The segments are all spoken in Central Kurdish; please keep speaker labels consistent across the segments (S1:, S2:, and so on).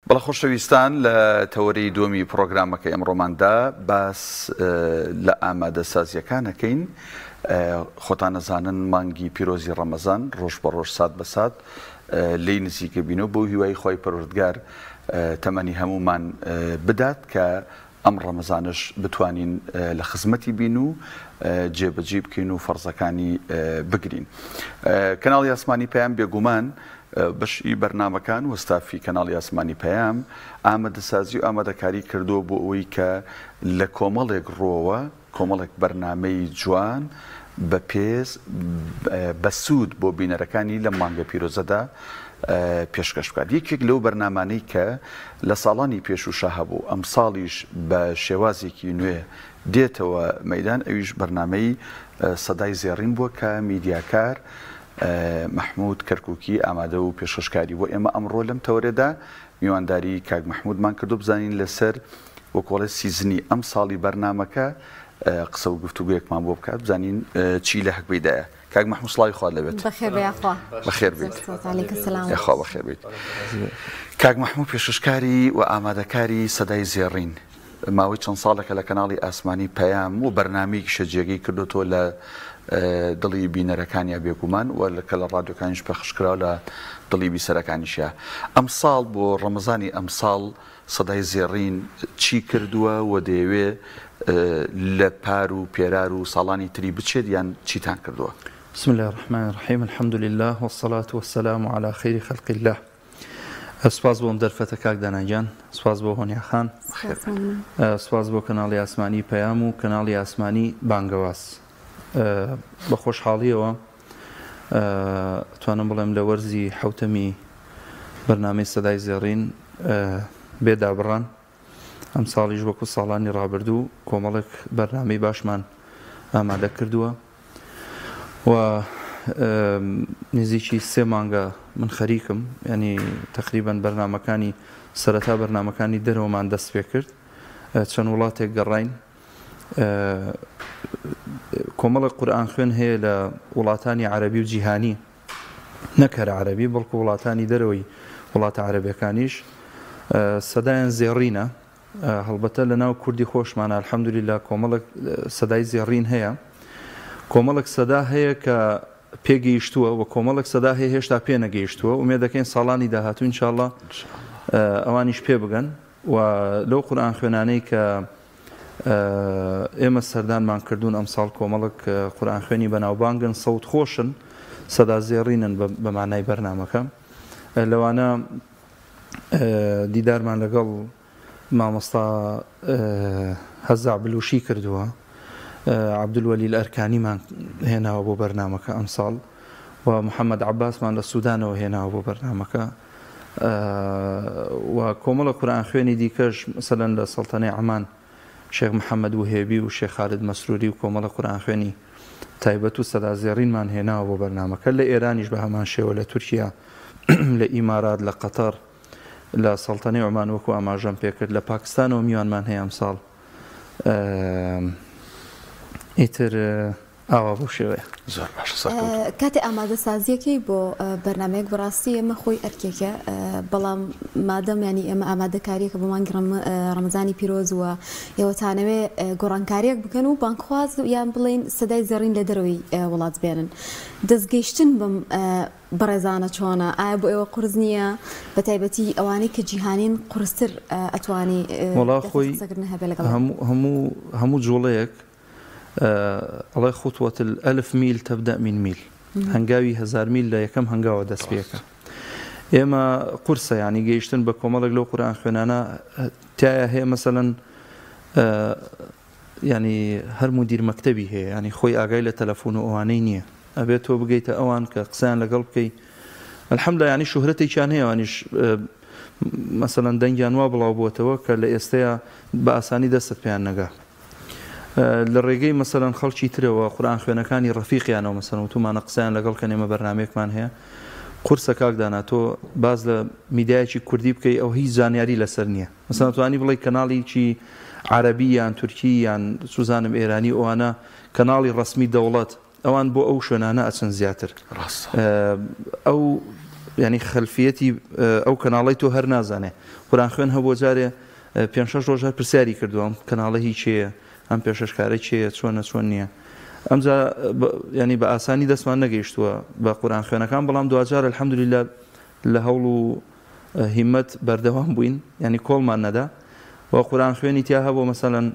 S1: بەڵێ خۆشەویستان لە تەوەرەی دووەمی پڕۆگرامەکەی ئەمڕۆماندا باس لە ئامادەسازیەکان ئەکەین. خۆتان ئەزانن مانگی پیرۆزی ڕەمەزان ڕۆژ بە ڕۆژ سات بە سات لێی نزیکە بینەوە بەو هیوای خوای پەروەردگار تەمەنی هەموومان بدات کە ئەم ڕەمەزانەش بتوانین لە خزمەتی بین و جێبەجێی بکەین و فەرزەکانی بگرین. کەناڵی ئاسمانی پەیام بێگومان بەشی بەرنامەکان و ستافی کەناڵی ئاسمانی پەیام ئامادەسازی و ئامادەکاری کردووە بۆ ئەوەی کە لە کۆمەڵێک ڕووەوە کۆمەڵێک بەرنامەی جوان، بەپێز، بەسوود بۆ بینەرەکانی لەم مانگە پیرۆزەدا پێشکەش بکات. یەکێک لەو بەرنامانەی کە لە ساڵانی پێشووشا هەبوو، ئەمساڵیش بە شێوازێکی نوێ دێتەوە مەیدان، ئەویش بەرنامەی سەدای زێڕین بووە کە میدیاکار مەحموود کەرکووکی ئامادە و پێشکەشکاری بووە. ئێمە ئەمڕۆ لەم تەوەرەدا میوانداری کاک مەحموودمان کردو بزانین لەسەر وەکۆڵێ season ی ئەمساڵی بەرنامەکە قسە و گفتوگویەکمان بۆ بکات بزانین چی لە هەگبەیدایە. کاک مەحموود سڵاوی خوات لێبێت.
S2: بەخێر بێ یاخوا.
S1: بەخێر بیت. یاخوا بەخێر بیت. کاک مەحموود پێشکەشکاری و ئامادەکاری سەدای زێڕین ماوەی چەند ساڵێکە لە کەناڵی ئاسمانی پەیام و بەرنامەیەکیشە جێگەی کردوتەوە لە دڵی بینەرەکانیا بێگومان و کە لە ڕادیۆکانیش پەخش کراوە لە دڵی بیسەرەکانیشیا. ئەمساڵ بۆ ڕەمەزانی ئەمساڵ سەدای زێڕین چی کردووە و دەیەوێ لە پار و پێرار و ساڵانی تری بچێت یان چیتان کردووە؟
S3: بسم اللە الرحمن الرحیم الحمد للە والصلاة والسلام علی خیر خلق اللە سوپاس بۆ ئەم دەرفەتە کاک دانا گیان سوپاس بۆ هۆنیا خان سوپاس بۆ کەناڵی ئاسمانی پەیام و کەناڵی ئاسمانی بانگەواز بە خۆشحاڵیەوە توانم بڵێم لە وەرزی حوتەمی بەرنامەی سەدای زێڕین بێ دابڕان ئەمساڵیش وەکو ساڵانی ڕابردوو کۆمەڵێک بەرنامەی باشمان ئامادە کردووە و نزیکی سێ مانگە من خەریکم ینی تقریبان بەرنمەکانی سەرەتا بەرنمەکانی دەرەوەمان دەست پێ کرد چەند وڵاتێک گەڕین کۆمەڵە قورآن خوێن هەیە لە وڵاتانی عەربی و جیهانی نەک هەر عەرەبی بەڵکو وڵاتانی دەرەوەی وڵاتە عەرەبیەکانیش سەدایان زێڕینە هەڵبەتە لە ناو کوردی خۆشمانە الحمدللە کۆمەڵێک سەدای زێڕین هەیە کۆمەڵێک سەدا هەیە کە پێگەیشتووە و کۆمەڵێک سەدا هەیە هێشتا پێ نەگەیشتووە ئومێد دەکەین ساڵانی داهاتوو انشاءاللە ئەوانیش پێ بگەن و لەو قورئان خوێنانەی کە ئێمە سەردانمان کردوون ئەمساڵ کۆمەڵک قورئان خوێنی بەناوبانگن سەوت خۆشن سەدا زێڕینن بە مانای بەرنامەکە لەوانە دیدارمان لەگەڵ مامۆستا هەزا بلوشی کردووە عەبدولوەلیل ئەرکانیمان هێناوە بۆ بەرنامەکە ئەمساڵ و محەممەد عەباسمان لە سوودانەوە هێناوە بۆ بەرنامەکە و کۆمەڵە قورئان خوێنی دیکەش مەسەلەن لە سەڵتەنەی عەمان شێخ محەمەد وهێبی و شێخ خالد مەسروری و کۆمەڵە قورئان خوێنی تایبەت و سەدا زێڕینمان هێناوە بۆ بەرنامەکە لە ئێرانیش بە هەمان شێوە لە تورکیا لە ئیمارات لە قەتەر لە سەڵتەنەی عومان وەکو ئاماژەم پێکرد لە پاکستانەوە میوانمان هەیە ئەمساڵ ئیتر ئاوا بەو شێوەیە.
S1: زۆر باشە سەرکەوتوو.
S2: کاتێ ئامادەسازیەکەی بۆ بەرنامەیەک بەڕاستی ئێمە خۆی ئەرکێکە بەڵام مادەم ینی ئێمە ئامادەکاریەکە بۆ مانگی ڕەمەزانی پیرۆز وە ئێوە تانەوێ گۆڕانکاریەک بکەن و بانگخواز یان بڵێین سەدای زێڕین لە دەرەوەی وڵات بێنن دەستگەیشتن بەم بەڕێزانە چۆنە ئایا بۆ ئێوە قورس نییە بە تایبەتی ئەوانەی کە جیهانین قورستر ئەتوانی
S3: وەڵا خۆی
S2: قسەکردن هەبێ لەگەڵ
S3: هەموو هەموو هەموو جوڵەیەک ئەڵێ خطوة الالف میل تبدأ من میل هەنگاوی هەزار میل لە یەکەم هەنگاوە دەست پێکە ئێمە قورسە ینی گەیشتن بە کۆمەڵێک لەو قورئان خوێنانە تایە هەیە مەسەلەن ینی هەر مدیر مەکتەبی هەیە ینی خۆی ئاگای لە تەلەفۆن و ئەوانەی نییە ئەبێت تۆ بگەیتە ئەوان کە قسەیان لەگەڵ بکەی الحمدلله ینی شوهرەتێکیان هەیە ئەوانیش مەسەلەن دەنگیان وا بڵاو بووەتەوە کە لە ئێستەیە بە ئاسانی دەستت پێیان نەگا لە ڕێگەی مەسەلەن خەڵکی ترەوە قورئان خوێنەکانی ڕەفیقیانەوە مەسەلەن وتومانە قسەیان لەگەڵ کەن ئێمە بەرنامەیەکمان هەیە قورسە کاک دانا تۆ باس لە میدیایەکی کوردی بکەی ئەو هیچ زانیاری لەسەر نییە مەسەلەن توانی بڵێی کەناڵیکی عەرەبی یان تورکی یان سوزانم ئێرانی ئەوانە کەناڵی ڕەسمی دەوڵەت ئەوان بۆ ئەو شوێنانە ئەچن زیاتر
S1: ڕاستە.
S3: ئەو یانی خەلفیەتی ئەو کەناڵەی تۆ هەر نازانێ. قورئان خوێن هەبووە جارێ پێنج شەش ڕۆژ هەر پرسیاری کردووە ئەم کەناڵە هی کێیە، ئەم پێشەشکارە کێیە، چۆنە چۆن نییە. ئەمجا یانی بە ئاسانی دەستمان نەگەیشتووە بە قورئان خوێنەکان بەڵام دواجار الحمدللە لە هەوڵ و هیمەت بەردەوام بووین یانی کۆڵمان نەدا و قورئان خوێنی تیا هەبووە مەسەلەن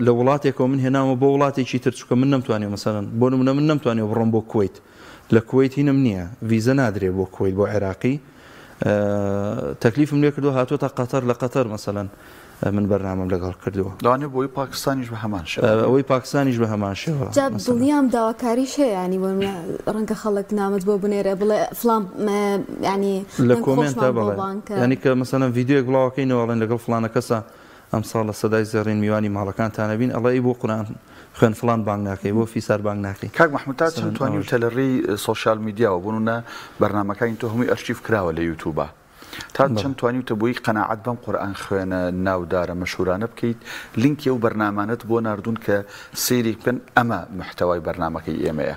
S3: لە وڵاتێکەوە من هێناومە بۆ وڵاتێکی تر چونکە من نەمتوانیوە مەسەلەن بۆ نمونە من نەمتوانیوە بڕۆم بۆ کوەیت لە کوەیت هینم نییە ڤیزە نادرێ بۆ کوەیت بۆ عێراقی تەکلیفم لێ کردو هاتووە قەتەر لە قەتەر مەسەلەن من بەرنامەم لەگەڵ کردووە.
S1: لەوانەیە بۆی پاکستانیش بە هەمان شێوە.
S3: ئەوەی پاکستانیش بە هەمان شێوە.
S2: جا دڵنیام داواکاریش هەیە یانی بۆ نمونە ڕەنگە خەڵک نامەت بۆ بنێرێ بڵێ فڵان یانی
S3: لە کۆمێنتا بەڵێ یانی کە مەسەلەن ڤیدیۆیەک بڵاوەکەینەوە ئەڵێن لەگەڵ فڵانە کەسە ئەمساڵ لە سەدای زێڕین میوانی ماڵەکانتان ئەبین ئەڵێ ئەی بۆ قورئان خوێن فڵان بانگ ناکەی بۆ فیسار بانگ ناکەی.
S1: کاک مەحمود تا چەند توانیوتە لە ڕێی سۆشیال میدیاوە بۆ نمونە بەرنامەکانی تۆ هەمووی ئەرشیف کراوە لە یوتوبا تا چەند توانیوتە بۆی قەناعەت بەم قورئان خوێنە ناودارە مەشهورانە بکەیت لینکی ئەو بەرنامانەت بۆ ناردوون کە سەیری بکەن ئەمە محتەوای بەرنامەکەی ئێمەیە.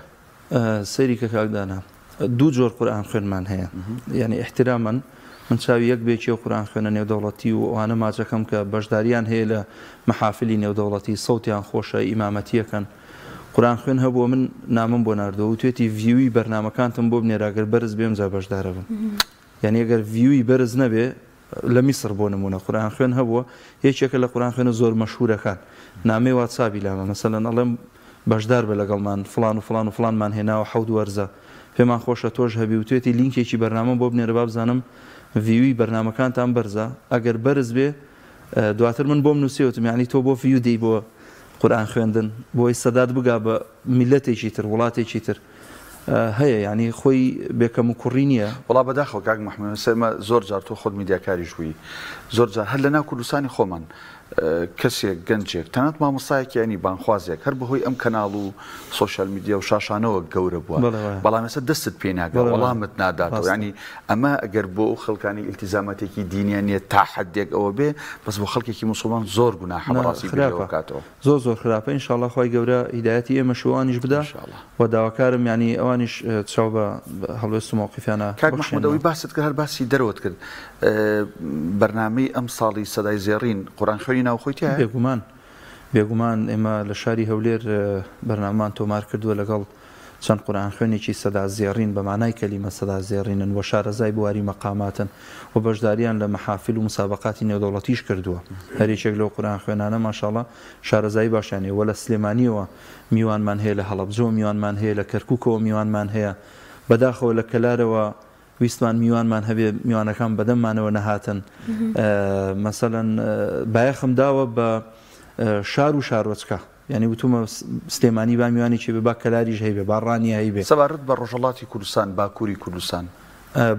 S3: سەیری کە کاک دانا دوو جۆر قورئان خوێنمان هەیە یانی ئیحترامەن من چاوی یەک بێکی ئەو قورئان خوێنە نێودەوڵەتی و ئەوانە ماچەکەم کە بەشداریان هەیە لە مەحافلی نێودەوڵەتی سەوتیان خۆشە ئیمامەتیەکەن قورئان خوێن هەبووە من نامەم بۆ ناردووە وتوێتی ڤیوی بەرنامەکانتم بۆ بنێرە گەر بەرز بێم جا بەشدارەبم یانی ئەگەر ڤیوی بەرز نەبێ لە میسر بۆ نموونە قورئان خوێن هەبووە یەکێکە لە قورئان خوێنە زۆر مەشهورەکان نامەی واتسابی لامە مەسەلەن ئەڵێم بەشدار بە لەگەڵمان فڵان و فڵان و فڵانمان هێناوە حەوت وەرزە پێمان خۆشە تۆش هەبی وتوێتی لینکێکی بەرنامەم بۆ بنێرە بابزانم ڤیوی بەرنامەکانتان بەرزە ئەگەر بەرز بێ دواتر من بۆم نووسی وتم یانی تۆ بۆ ڤیو دێی بۆ قورئان خوێندن بۆی سەدات بگا بە میلەتێکی تر وڵاتێکی تر هەیە یانی خۆی بێ کەم و کوڕی نییە.
S1: وەڵا بەداخەوە کاک مەحمود ئێستا ئێمە زۆر جار تۆ خۆت میدیاکاریش بووی زۆر جار هەر لەناو کوردستانی خۆمان کەسێک گەنجێک تەنانەت مامۆستایەک یانی بانگخوازێک هەر بەهۆی ئەم کەناڵ و سۆشیال میدیا و شاشانەوە گەورە بووە بەڵام ئێستا دەستت پێ ناگا وەڵامت ناداتەوە یانی ئەمە ئەگەر بۆ ئەو خەڵکانی ئیلتیزاماتێکی دینیان نییە تا حدێک ئەوە بێ بەس بۆ خەڵکێکی موسڵمان زۆر گوناحە بەڕاستی بیر لەوە بکاتەوە.
S3: زۆر زۆر خراپە ان شاءاللە خوای گەورە هیدایەتی ئێمەش و ئەوانیش بدا و داواکارم یانی ئەوانیش چاو بە هەڵوێست و مەوقیفیانا
S1: کاک مەحمود
S3: بخشێننەوە.
S1: ئەوەی باست کرد هەر باسی دەرەوەت کرد بەرنامەی ئەمساڵی سەدای زێڕین قورئان خوێنی ناوخۆی تیایە؟
S3: بێگومان بێگومان ئێمە لە شاری هەولێر بەرنامەمان تۆمار کردووە لەگەڵ چەند قورئان خوێنێکی سەدا زێڕین بە مانای کەلیمە سەدا زێڕینن و شارەزای بواری مەقاماتن و بەشداریان لە مەحافل و مسابەقاتی نێودەوڵەتیش کردووە هەر یەکێک لەو قورئان خوێنانە ماشاءاللە شارەزایی باشیان هەیە وە لە سلێمانیەوە میوانمان هەیە لە هەڵەبجەوە میوانمان هەیە لە کەرکوکەوە میوانمان هەیە بەداخەوە لە کەلارەوە ویستمان میوانمان هەبێ میوانەکان بەدەممانەوە نەهاتن مەسەلەن بایەخم داوە بە شار و شارۆچکە یانی وتومە سلێمانی با میوانێکی بێ با کەلاریش هەیبێ با ڕانیە هەیبێ.
S1: سەبارەت بە ڕۆژهەڵاتی کوردستان، باکووری کوردستان؟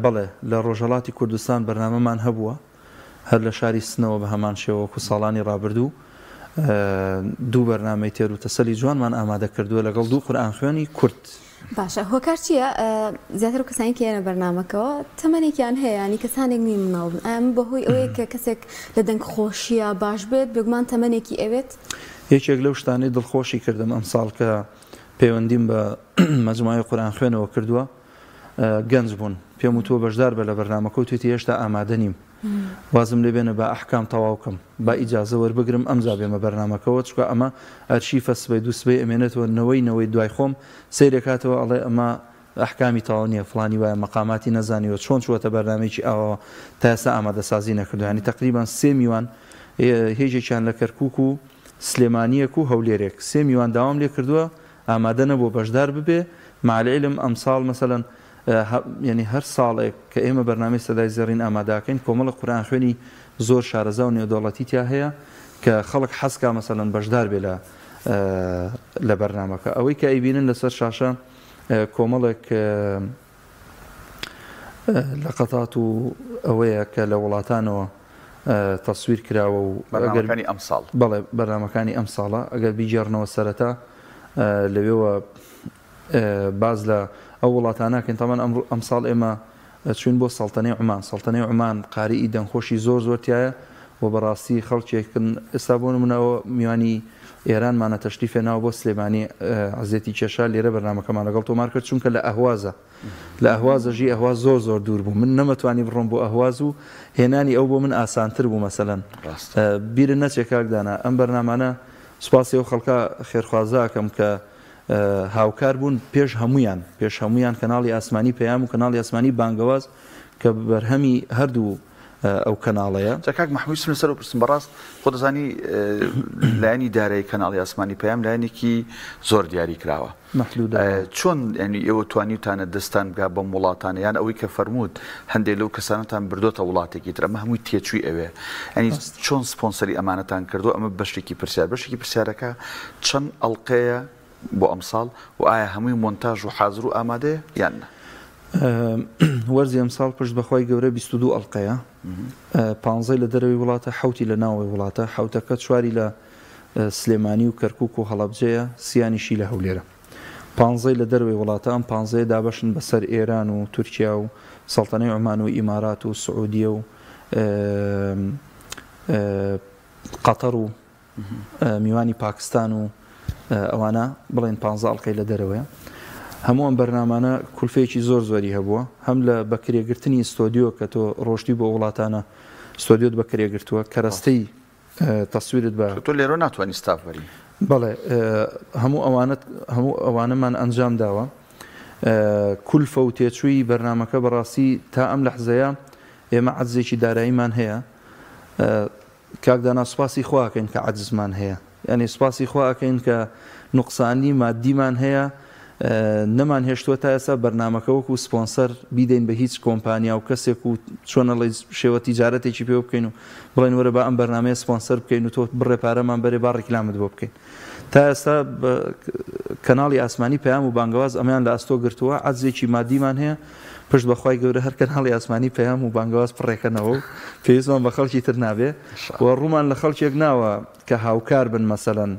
S3: بەڵێ لە ڕۆژهەڵاتی کوردستان بەرنامەمان هەبووە هەر لە شاری سنەوە بە هەمان شێوە وەکوو ساڵانی ڕابردوو دوو بەرنامەی تێر و تەسەلی جوانمان ئامادە کردووە لەگەڵ دوو قورئانخوێنی کورد.
S2: باشە هۆکار چییە زیاتر ئەو کەسانی کە یەنە بەرنامەکەوە تەمەنێکیان هەیە ینی کەسانێک نین مناڵ بن ئایا ئەمە بەهۆی ئەوەیە کە کەسێک لە دەنگ خۆشیە باش بێت بێگومان تەمەنێکی ئەوێت؟
S3: یەکێک لەو شتانەی دڵخۆشی کردم ئەمساڵ کە پەیوەندیم بە مەجموعەی قورئان خوێنەوە کردووە گەنج بوون پێم وتووە بەشدار بە لە بەرنامەکە وتوێتی هێشتا ئامادە نیم وازم لێ بێنە با ئەحکام تەواو کەم با ئیجازە وەربگرم ئەمجا بێمە بەرنامەکەوە چونکە ئەمە ئەرشیفە سبەی دوو سبەی ئەمێنێتەوە نەوەی نەوەی دوای خۆم سەیرەکاتەوە ئەڵێ ئەمە ئەحکامی تەواو نیە فڵانی وایە مەقاماتی نەزانیوە چۆن چووەتە بەرنامەیەکی ئاواوە تا ئێستا ئامادەسازی نەکردووە یانی تەقریبەن سێ میوان یەکێکیان لە کەرکوک و سلێمانیەک و هەولێرێک سێ میوان داوام لێ کردووە ئامادە نەبووە بەشدار ببێ مع العلم ئەمساڵ مەسەلەن یانی هەر ساڵێک کە ئێمە بەرنامەی سەدای زێڕین ئامادەکەین کۆمەڵە قورئان خوێنی زۆر شارەزا و نێودەوڵەتی تیا هەیە کە خەڵک حەز کا مەسەلەن بەشدار بێ لە لە بەرنامەکە ئەوەی کە ئەیبینن لەسەر شاشە کۆمەڵێک لەقەتات و ئەوەیە کە لە وڵاتانەوە تەسویر کراوە و
S1: بەرنامەکانی ئەمساڵ
S3: بەڵێ بەرنامەکانی ئەمساڵە ئەگەر بیگێڕنەوە سەرەتا لەوێوە باس لە ئەو وڵاتانە ناکەین تامان ئەمساڵ ئێمە چوین بۆ سەڵتەنەی عومان سەڵتەنەی عومان قاریی دەنگخۆشی زۆر زۆر تایە و بەڕاستی خەڵکێکن ئێستا بۆ نمونە ئەوە میوانی ئێرانمانە تەشریف هێناوە بۆ سلێمانی عزێتی کێشا لێرە بەرنامەکەمان لەگەڵ تۆمار کرد چونکە لە ئەهوازە لە ئەهوازە ژی ئەهواز زۆر زۆر دوور بوو من نەمەتوانی بڕۆم بۆ ئەهواز و هێنانی ئەو بۆ من ئاسانتر بوو مەسەلەن بیرت نەچێ کاک دانا ئەم بەرنامانە سوپاسی ئەو خەڵکە خێرخوازە ئەکەم کە هاوکار بوون پێش هەموویان پێش هەموویان کەناڵی ئاسمانی پەیام و کەناڵی ئاسمانی بانگەواز کە بەرهەمی هەردوو ئەو کەناڵەیە.
S1: جا کاک مەحموود ویستم لەسەر ئەو پرسم بەڕاست خۆ دەزانی لایەنی دارایی کەناڵی ئاسمانی پەیام لایەنێکی زۆر دیاری کراوە
S3: مەحدودە
S1: چۆن یعنی ئێوە توانیوتانە دەستان بگا بەم وڵاتانە یان ئەوەی کە فەرمووت هەندێک لەو کەسانەتان بردۆتە وڵاتێکی تر ئەمە هەمووی تێچووی ئەوێ یعنی چۆن سپۆنسەری ئەمانەتان کردو ئەمە بەشێکی پرسیار بەشێکی پرسیارەکە چەند ئەڵلقەیە بۆ ئەمساڵ و ئایا هەمووی مۆنتاژ و حازر و ئامادەیە یان نا؟
S3: وەرزی ئەمساڵ پشت بەخوای گەورە 22 ئەڵلقەیە پانزەی لە دەرەوەی وڵاتە حوتی لە ناوەوەی وڵاتە حوتەکە چواری لە سلێمانی و کەرکوک و هەڵەبجەیە سیانیشی لە هەولێرە پانزەی لە دەرەوەی وڵاتە ئەم پانزەیە دابەشن بەسەر ئێران و تورکیا و سەڵتەنەی عومان و ئیمارات و سعودیە و قەتەر و میوانی پاکستان و ئەوانە بڵێن پانزە ئەڵلقەی لە دەرەوەیە هەموو ئەم بەرنامانە کولفەیەکی زۆر زۆری هەبووە هەم لە بەکرێگرتنی ستۆدیۆ کە تۆ ڕۆشتی بۆ وڵاتانە ستۆدیۆت بەکرێگرتووە کەرەستەی تەسویرت بە
S1: تۆ لێرە ناتوانانی ستاف بەری.
S3: بەڵێ هەموو ئەوانەت هەموو ئەوانەمان ئەنجام داوە کولفە و تێچووی بەرنامەکە بەڕاستی تا ئەم لەحزەیە ئێمە عەجزێکی داراییمان هەیە کاک دانا سوپاسی خوا ئەکەین کە عەجزمان هەیە یانی سوپاسی خوا ئەکەین کە نوقسانی مادیمان هەیە نەمان هێشتووە تا ئێستا بەرنامەکە وەکو سپۆنسەر بیدەین بە هیچ کۆمپانیا و کەسێک و چۆن ئەڵێی شێوە تیجارەتێکی پێوە بکەین و بڵێن وەرە با ئەم بەرنامەیە سپۆنسەر بکەین و تۆ بڕێ پارەمان بەرێ با ڕیکلامت بۆ بکەین تا ئێستا کەناڵی ئاسمانی پەیام و بانگەواز ئەمەیان لە ئەستۆ گرتووە عەجزێکی مادیمان هەیە پشت بە خوای گەورە هەر کەناڵی ئاسمانی پەیام و بانگەواز پڕێکەنەوە و پێویستمان بە خەڵکی تر نابێ و ڕوومان لە خەڵکێک ناوە کە هاوکار بن مەسەلەن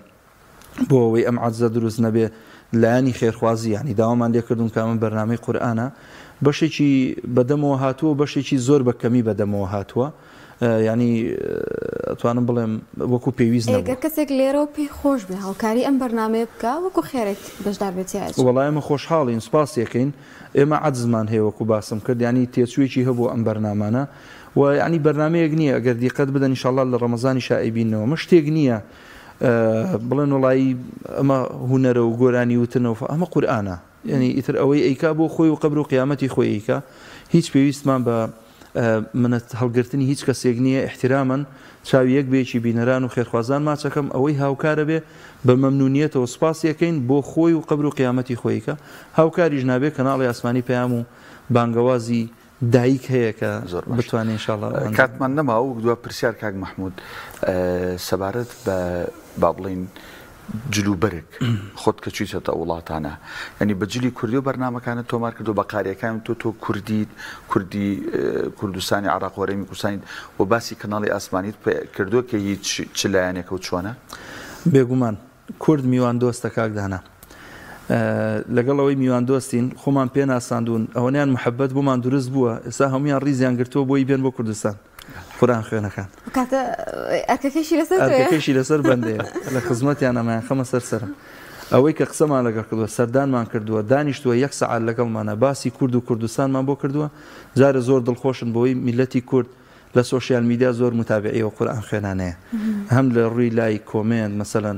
S3: بۆ ئەوەی ئەم عەجزە دروست نەبێ لایەنی خێرخوازی یانی داوامان لێکردوون کە ئەمە بەرنامەی قورئانە بەشێکی بەدەمەوە هاتووە و بەشێکی زۆر بە کەمی بەدەمەوە هاتووە یانی ئەتوانم بڵێم وەکو پێویست نەبووە.
S2: گەر کەسێک لێرەوە پێی خۆش بێ هاوکاری ئەم بەرنامەیە بکا وەکو خێرێک بەشدار بێت تیا چی؟
S3: وەڵا ئێمە خۆشحاڵین سوپاسی ئەکەین ئێمە عەجزمان هەیە وەکو باسم کرد یانی تێچوویەکی هەبوو ئەم بەرنامانە و یانی بەرنامەیەک نییە ئەگەر دیقەت بدەن ئینشاڵڵا لە ڕەمەزانیشا ئەیبیننەوە ئەمە شتێک نییە بڵێن وەڵایی ئەمە هونەرە و گۆرانی وتنە و ئەمە قورئانە یانی ئیتر ئەوەی ئەیکا بۆ خۆی و قەبر و قیامەتی خۆی ئەیکا هیچ پێویستمان بە منەت هەڵگرتنی هیچ کەسێک نییە ئیحترامەن چاوی یەک بەیەکی بینەران و خێرخوازان ماچەکەم ئەوەی هاوکارە بێ بە مەمنونیەتەوە سوپاسی ئەکەین بۆ خۆی و قەبر و قیامەتی خۆی کە هاوکاریش نابێ کەناڵی ئاسمانی پەیام و بانگەوازی دایک هەیە کە
S1: زۆر باش
S3: بتوانێ ان شاء اللە ئەنجام
S1: کاتمان نەماوە وەک دوا پرسیار کاک مەحمود سەبارەت بە با بڵێین جل و بەرگ خۆت کە چویتەتە ئەو وڵاتانە یعنی بە جلی کوردی و بەرنامەکانت تۆمار کردو بە قاریەکان تۆ تۆ کوردیت کوردی کوردستانی عراق و هەرێمی کوردستانیت و باسی کەناڵی ئاسمانیت کردووە کە هیچ چ لایەنێکە و چۆنە؟
S3: بێگومان کورد میوان دۆستە کاک دانا لەگەڵ ئەوەی میوان دۆستین خۆمان پێ ناساندوون ئەوەنیان محەبەت بۆمان دروست بووە ئێستا هەمویان ڕیزیان گرتووە بۆی بێن بۆ کوردستان قورئان خوێنەکان
S2: کاتە ئەرکەکەشی لەسەر
S3: ئەرکەکەشی لەسەر بەندەیە لە خزمەتیان ئەمایان خەمە سەر سەرم ئەوەی کە قسەمان لەگەڵ کردووە سەردانمان کردووە دانیشتووە یەک سەعات لەگەڵمانە باسی کورد و کوردستانمان بۆ کردووە جارە زۆر دڵخۆشن بۆی میلەتی کورد لە سۆشیال میدیا زۆر متابعی ئەو قورئان خوێنانەیە هەم لە ڕووی لایک کۆمێنت مەسەلەن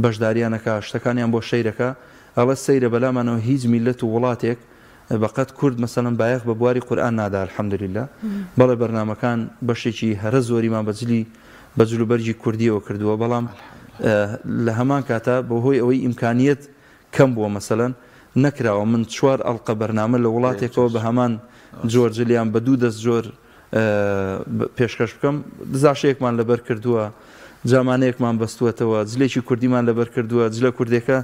S3: بەشداریان ئەکا شتەکانیان بۆ شەیرەکا ئەڵێ سەیرە بەلامانەوە هیچ میللەت و وڵاتێک بەقەد کورد مەسەلەن بایەخ بە بواری قورئان نادا الحمدللە بەڵێ بەرنامەکان بەشێکی هەرە زۆریمان بە جلی بە جل و بەرگی کوردیەوە کردووە بەڵام لە هەمان کاتا بەهۆی ئەوەی ئیمکانیەت کەم بووە مەسەلەن نەکراوە من چوار ئەڵقە بەرنامە لە وڵاتێکەوە بە هەمان جۆر جل یان بە دوو دەست جۆر پێشکەش بکەم دزاشەیەکمان لەبەر کردووە جامانەیەکمان بەستووەتەوە جلێکی کوردیمان لەبەر کردووە جلە کوردێکە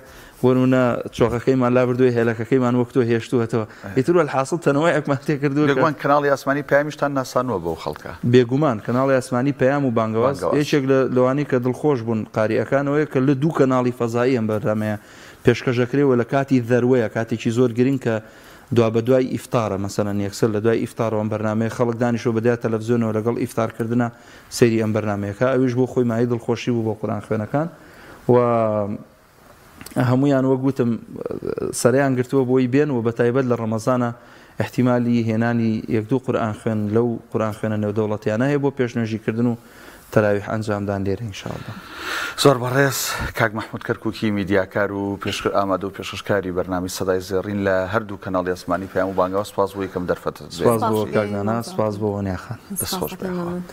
S3: وەرونە چۆغەکەیمان لابردووە هێلەکەکەیمان وەک تۆ هێشتووەتەوە ئیتر وەلحاسڵ تەنەوەیەکمان تێکردووە
S1: بێگومان کەناڵی ئاسمانی پەیامیشتان ناسانووە بەو خەڵکە.
S3: بێگومان کەناڵی ئاسمانی پەیام و بانگەواز یەکێک لە لەوانەی کە دڵخۆش بوون قاریئەکان ئەوەیە کە لە دوو کەناڵی فەزایی ئەم بەرنامەیە پێشکەش ئەکرێ و لە کاتی ذەروەیە کاتێکی زۆر گرنگ کە دوابەدوای ئیفتارە مەسەلەن یەکسەر لە دوای ئیفتارەوە ئەم بەرنامەیە خەڵک دانیشتووە بە دیار تەلەفزیۆنەوە لەگەڵ ئیفتار کردنا سەیری ئەم بەرنامەیە کا ئەویش بۆ خۆی مایەی دڵخۆشی بوو بۆ قورئان خوێنەکان و. و هەموویان وەک وتم سەرەیان گرتووە بۆی بێن و بەتایبەت لە ڕەمەزانە ئیحتیمالی هێنانی یەک دوو قورئان خوێن لەو قورئان خوێنە نێودەوڵەتیانە هەیە بۆ پێشنوێژی کردن و تەراویح ئەنجامدان لێرە ان شاء اللە.
S1: زۆر بەڕێز کاک مەحمود کەرکوکی میدیاکار و پێشکر ئامادە و پێشکەشکاری بەرنامەی سەدای زێڕین لە هەردوو کەناڵی ئاسمانی پەیام و بانگاواز سپاس بۆ یەکەم دەرفەتت
S3: سپاس بۆ کاک دانا سپاس بۆ وەنیا خان.
S1: دەست خۆش بێ.